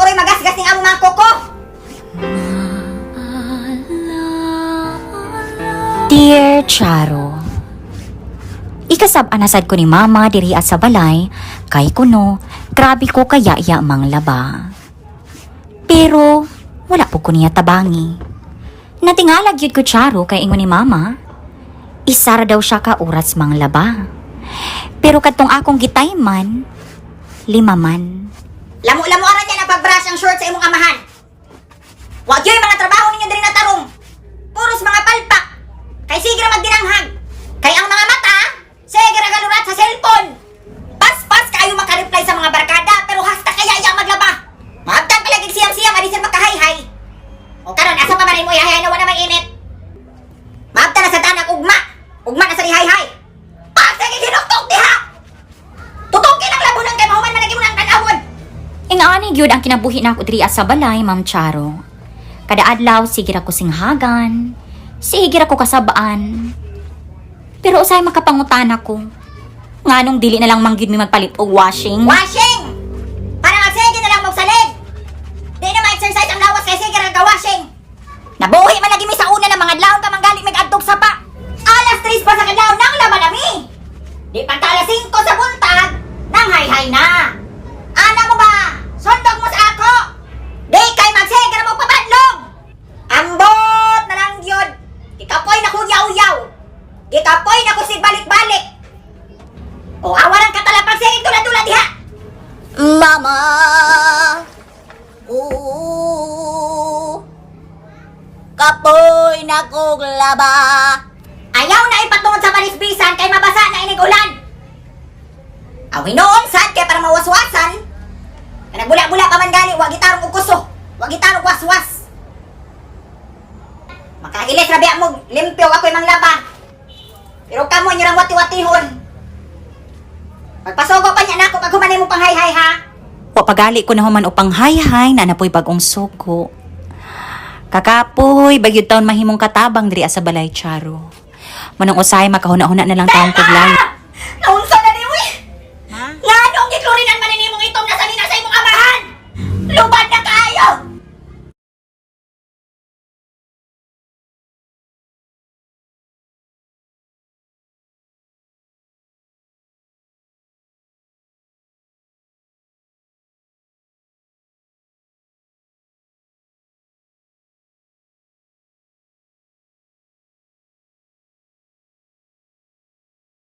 rin magasgas ning among mga koko. Dear Charo, ikasab anasad ko ni Mama diri at sa balay, kay kuno, grabe ko kaya ya mang laba. Pero, wala po ko niya tabangi. Natingalag yun ko, Charo, kay ingon ni Mama. Isara daw siya ka oras mang laba. Pero kadtong akong gitay man, 5 man. Lamo-lamo ara niya na pagbrush ang short sa imong amahan. Wa gyud mga trabaho ninyo diri natarong. Puros mga palpak. Kay sige ra magdinanghag. Kay ang mga mata, sige ra galurat sa cellphone. Paspas kayo maka-reply sa mga barkada pero hasta kaya iya maglaba. Maabtang pa lagi siyam-siyam adi sir makahayhay. O karon asa pa man mo ihay na wala may init. Maabtan na sa tanak ugma. Ugma na sa ihayhay. Pasige hinuktok diha. Tutukin ang labunan kay mahuman man lagi mo ng tan-awon. Ingani gyud ang kinabuhi nako diri sa balay, Ma'am Charo. Kada adlaw sige ra ko singhagan, sige ra ko kasabaan. Pero usay makapangutan ako. Nganong dili na lang man gyud mi magpalit og washing? Washing! Para magsige na lang magsalig! Di na ma-exercise ang lawas kay sige ra ka-washing! Nabuhi man lagi mi sa una ng mga adlaw ka manggaling mig-adtog sapa. Alas 3 pa sa kadlaw nang laban nami. Di pa ta alas 5 sa buntag, nang hay-hay na. Ana mo ba? Sundog mo sa ako. Di kay magsige ra mo pabadlong. Ambot na lang gyud. Gikapoy na ko yaw-yaw. Gikapoy na ko sig balik-balik. O awaran ka talapag sige tula-tula diha. Mama. Oo. Kapoy na kog laba. Ayaw na ipatungod sa panisbisan kay mabasa na inig ulan. Aw hinuon sad kay para mawaswasan. Kay nagbula-bula pa man gali, wa gitarong og kuso, wa gitarong waswas. Makailis ra biya mo limpyo ako'y manglaba. Pero kamo inyo rang wati-watihon. Pagpasugo pa niya nako pag human mo pang hay-hay ha. Wa pagali ko na human upang hay-hay na napoy bagong suko. Kakapoy, bagyod taon mahimong katabang diri sa balay, Charo. Manong usay makahuna-huna na lang taong kuglay. Naunsa na ni uy? Nganong giklorinan man ni imong itom na sanina sa imong amahan? Lubad na kaayo.